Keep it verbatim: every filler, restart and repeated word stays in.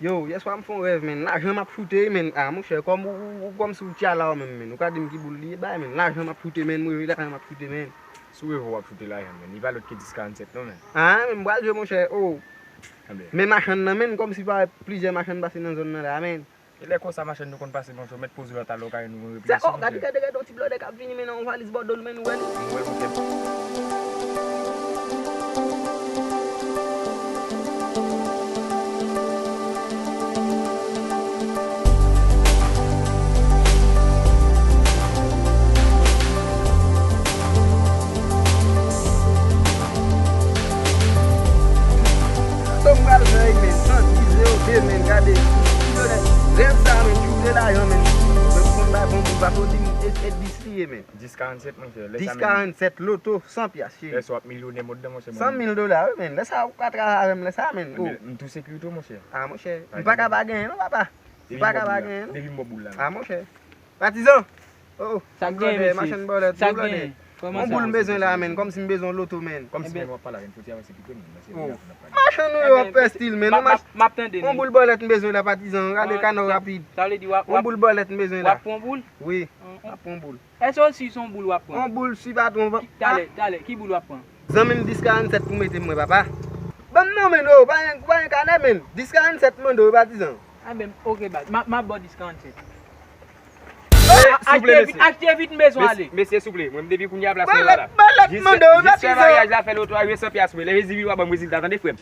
Yo, yèswa m fè yon rèv, menn. Lajan m ap choute, menn. Ah, monchè, kòm ou, ou, ou kòmsi ou tchala ou menm, menn. Ou ka di m ki boul li ye, bay, menn. Lajan m ap choute, menn. Mwen reve lajan m ap choute, menn. Si w reve w ap choute lajan, menn. Li pa lòt ke dis karannsèt, non, menn. Ah, menn, m pral jwe, monchè. Oh. Anben. Men machann nan, menn, kòmsi pa plizyè machann pase nan zòn nan la, menn. E lè konsa, machann nou konn pase, monchè, ou mèt poze w nan talon kay nou, nou reflechi, oh, gade, monchè. Gade, gade, yon ti blòdè k ap vini, men nan yon valiz bòdòl, men nou wè li. Mwen wè, monchè. Sa m pral fè, men, santi zero de, men, gade. Rèv sa, men, choute lajan, men. Mwen konn bay bon boul, pa soti, men, e, e dis li ye, men. Dis karannsèt, monchè. Dis karannsèt, loto, san pyas, cheri. Lè sa w ap milyonè, mòd dan, monchè. San mil dola, wi, men. Lè sa, ou ka travay avè m, lè sa, men. Oh. Men, m tou sekirite w, monchè. Ah, monchè. M pa ka pa genyen, non, papa. M pa ka pa genyen, non. Depi m ba w boul la, men. Ah, monchè. Patizan! Oh, sa gen, mesye? Machann bòlèt, sa gen? Yon boul m bezwen la, men. Kòmsi m bezwen loto, men. Kòmsi, men, w ap pale avè m, fò ti avanse pito, men. Oh. Machann nou yo ap fè stil, men. M ap tande nou. Yon boul bòlèt m bezwen la, patizan. Gade kanò rapid. Sa vle di w ap, yon boul bòlèt m bezwen la. W ap pran boul? Wi, m ap pran boul. Èske w si se yon boul w ap pran? Yon boul si patwon. Talè, talè, ki boul w ap pran? Zanmi m, dis karannsèt pou mete mwen, papa. Ban m non, men, oh, pa gen, pa gen kanè, men. Dis karannsèt mande w, patizan. Ah, men, oke, baz. M a, m ap ba w dis karannsèt. Achte vit, achte vit, m bezwen ale. Mesye, souple, mwen, depi kounye a plas mwen pa la. Bòlèt, bòlèt mande w, patizan. Jis fè vwayaj la, fè loto a, wi, san pyas, wi. Lè rezilta w a ban m rezilta, tande, frè m.